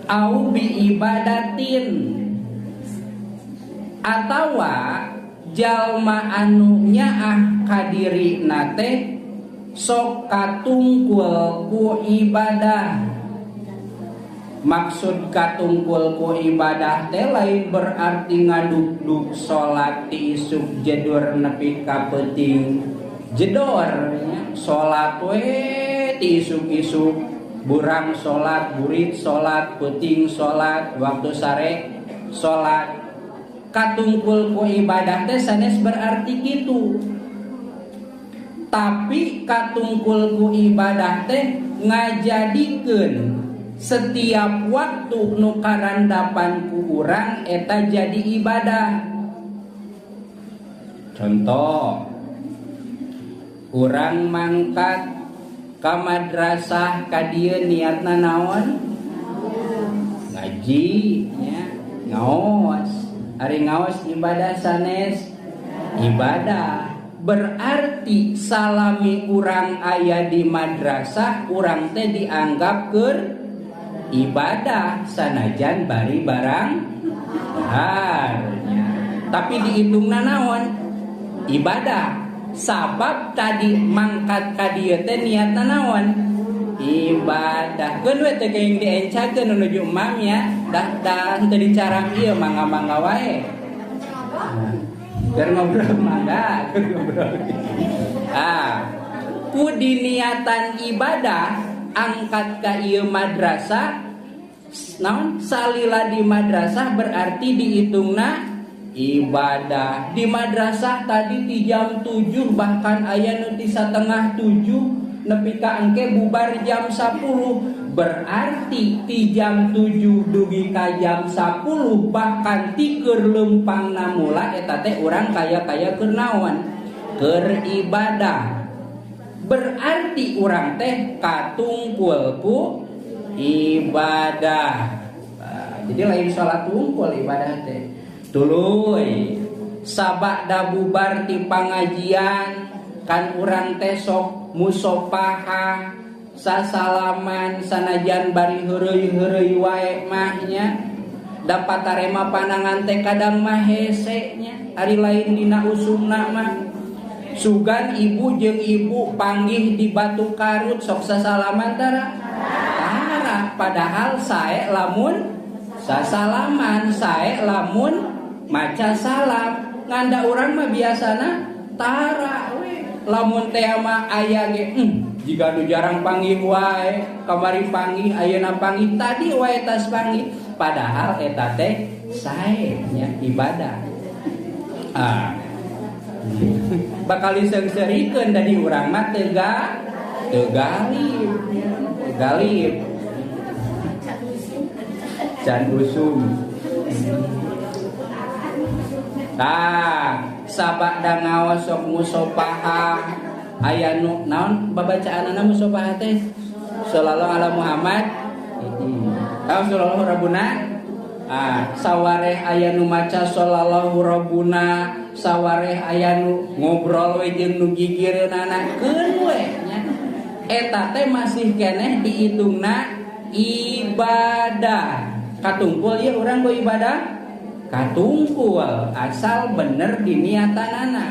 Au bi ibadatin atawa jalma anu nyaah ka dirina teh sok katungkul ku ibadah. Maksud katungkul ku ibadah teh lain berarti ngaduk-duk salat ti isuk jedur nepi ka peuting jedor nya. Salat we ti isuk-isuk, burang salat, burit salat, peuting salat, waktu sare salat. Katungkul ku ibadah teh sanes berarti kitu. Tapi katungkul ku ibadah teh ngajadikeun setiap waktu nu karandapan ku urang eta jadi ibadah. Contoh, urang mangkat ka madrasah ka dieu niatna naon? Ngaji nya, ngaos. Ari ngaos ibadah sanes? Ibadah. Berarti salami urang aya di madrasah, urang teh dianggap keur ibadah sanajan bari barang daharnya. Tapi dihitungna naon? Ibadah. Sabab tadi mangkat ka dieu teh niatna naon? Ibadah. Keun we teh geuing diencakeun menuju emam nya, dah dah henteu dicarang ieu mangga-mangga wae. Keur ngobrol mangga, keur ngobrol. Ah, ku diniatan ibadah angkat ka ieu madrasah, naon? Salila di madrasah berarti dihitungna ibadah. Di madrasah tadi di jam 7 bahkan aya nu ti satengah 7 nepi ka engke bubar jam 10. Berarti ti jam 7 dugi ka jam 10 bahkan ti keur leumpang namula eta teh urang kaya-kaya keur naon? Keur ibadah. Berarti urang teh katungkul ku ibadah. Nah, jadi lain salat tungkul ibadah teh. Tuluy sabada bubar ti pangajian kan urang teh sok musopahah sasalaman sanajan bari heureuy-heureuy wae mah nya. Dapat tarema panangan teh kadang mah hese nya, ari lain dina usumna mah. Sugan ibu jeung ibu panggih di Batu Karut sok sasalaman tara? Tara, padahal sae lamun sasalaman, sae lamun maca salam. Nganda urang mah biasana tara we. Lamun teh mah aya ge, jiga nu jarang panggih wae, kamari panggih, ayeuna panggih, tadi wae tas panggih. Padahal eta teh sae nya ibadah. Ah. Bakal diseungseurikeun dari urang mah teu galib. Galib. Can usum. Tah, sabada ngaos sok musopahah aya nu naon babacaanana musopahah teh? Sallallahu ala Muhammad. Heeh. Sallallahu rabbuna. Ah, sawareh aya nu maca sallallahu rabbuna, sawareh aya nu ngobrol we jeung nu gigireunana, keun we nya. Eta teh masih keneh dihitungna ibadah. Katungkul ieu urang ku ibadah? Katungkul asal bener diniatanana.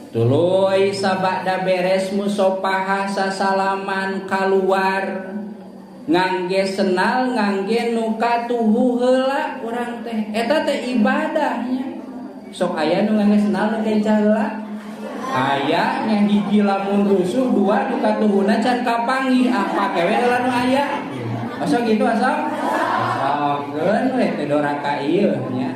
Tuluy sabada beres musopahah sasalaman kaluar ngangge senal ngangge nu katuhu heula urang teh. Eta teh ibadahnya. Sok aya nu ngangge senal nu kenca heula? Aya nya hiji lamun rusuh dua nu katuhuna can kapanggih, ah pake we heula nu aya. Osok gitu asok? Osok geun we teh doraka ieu nya.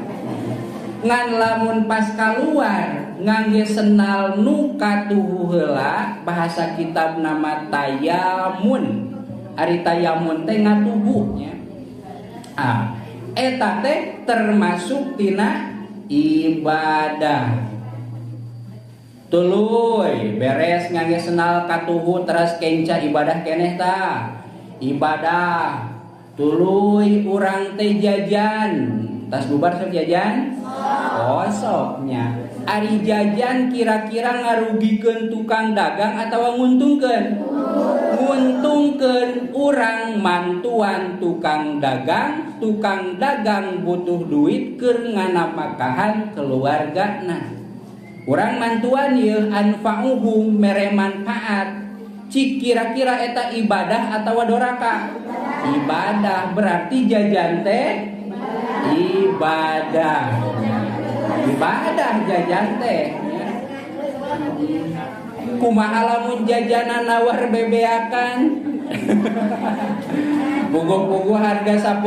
Ngan lamun pas kaluar ngangge senal nu katuhu heula, bahasa kitab nama tayamun. Ari tayamun teh ngatuhu nya. Ah, eta teh termasuk tina ibadah. Tuluy beres ngangge senal katuhu teras kenca ibadah keneh tah. Ibadah. Tuluy urang teh jajan. Tas bubar sok jajan? Oh, soknya. Ari jajan kira-kira ngarugikeun tukang dagang atawa nguntungkeun? Nguntungkeun urang mantuan tukang dagang, tukang dagang butuh duit keur nganapakahan keluargana. Urang mantuan ieu anfa'uhum mere manfaat. Cik kira-kira eta ibadah atawa doraka? Ibadah, berarti jajan teh ibadah. Ibadah jajan teh. Kumaha lamun jajanan nawar bebeakan? Puguh-puguh harga 10.000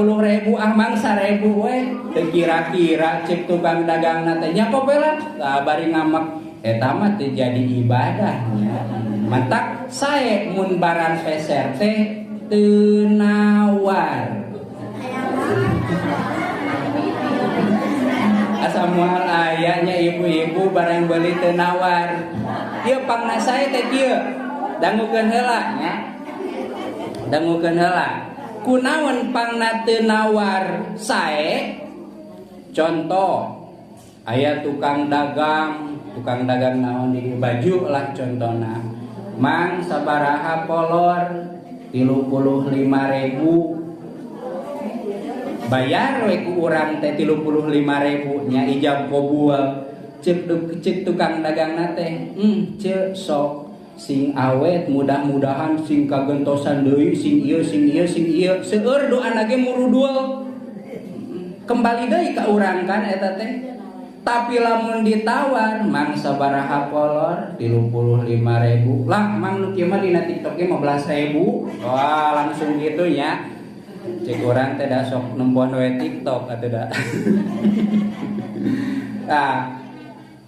ah mang 1.000 we. Teu kira-kira cek tukang dagangna teh nya kopelah. Tah bari ngamek eta mah teu jadi ibadahnya. Mantak sae mun barang peser teh teu nawar. Asa moal aya nya ibu-ibu barang beuli teu nawar. Ieu pangna sae teh kieu. Dangukeun heula nya. Dangukeun heula. Kunaon pangna teu nawar sae? Contoh aya tukang dagang naon di baju lah contohna. Mang sabaraha kolor 35.000. Bayar we ku urang teh 35.000 nya ijab qabul. Cek tukang dagangna teh, cek sok sing awet mudah-mudahan sing kagentosan deui sing ieu sing ieu sing ieu. Seueur doana ge murudul. Kembali deui ka urang kan eta teh. Tapi lamun ditawar mang sabaraha kolor 35.000. Lah mang nu kieu mah dina TikTok ge 15.000. Wah, langsung gitu nya. Cek urang teh da sok nempoan we TikTok atuh da.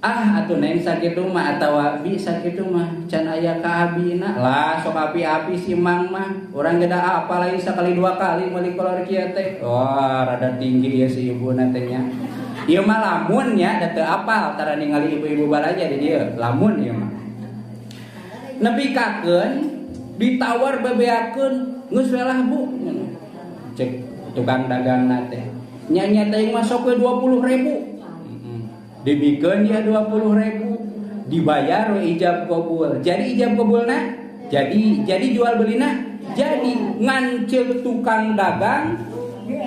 Ah atuh neng sakitu mah atawa bi sakitu mah can aya ka abina. Lah sok api-api si mang mah. Urang ge da apa lain sakali dua kali meuli kolor kieu teh. Wah, rada tinggi ya si ibuna teh nya. Ieu mah lamun nya da teu apal tara ningali ibu-ibu balanja di dieu. Lamun ieu mah. Nepi kakeun ditawar bebeakeun geus we lah Bu. Cek tukang dagangna teh. Nya nya teh mah sok we 20.000. Dibikeun ya 20.000, dibayar we ijab qabul. Jadi ijab qabulna jadi jual belina jadi ngan ceuk tukang dagang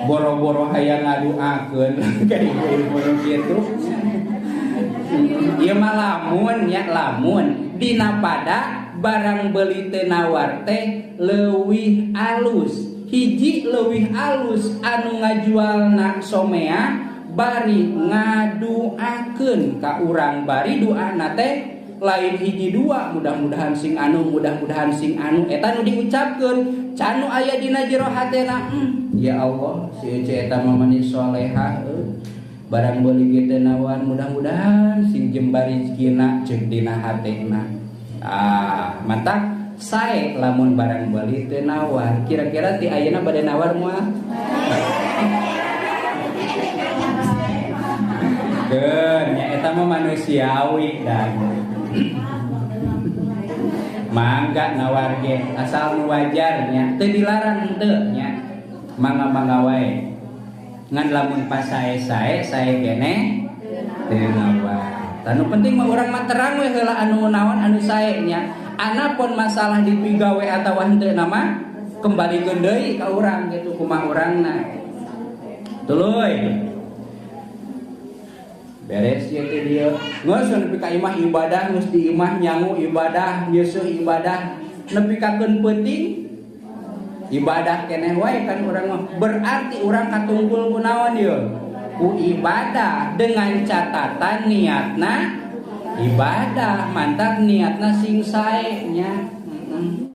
boro-boro hayang ngaduakeun ka ibu-ibu nu kitu. Ieu mah lamun nya lamun dina pada barang beuli teu nawar teh leuwih alus. Hiji leuwih alus anu ngajualna somea bari ngaduakeun ka urang bari doana teh lain hiji dua mudah-mudahan sing anu mudah-mudahan sing anu eta nu diucapkeun can nu aya dina jero hatena. Ya Allah si ece eta mah manis solehah barang beuli ge teu nawar mudah-mudahan sing jembar rezekina ceuk dina hatena. Ah mantak sae lamun barang beuli teu nawar kira-kira ti ayeuna bade nawar moal? Keun nya eta mah manusiawi dan mangga nawar ge asal nu wajar nya teu dilarang henteu nya mangga-mangga wae ngan lamun pas sae-sae sae keneh teu nawar. Tah nu penting mah urang mah terang we heula anu naon anu sae nya. Anapun masalah dipigawe atawa henteu nama kembalikeun deui ka urang gitu kumaha urangna. Tuluy beres ieu teh dieu. Geus nepi ka imah ibadah, geus di imah nyangu ibadah, nyeuseuh ibadah, nepi ka keun peuting ibadah keneh wae kan urang mah. Berarti urang katungkul ku naon ieu? Ku ibadah dengan catatan niatna ibadah, mantap niatna sing sae nya.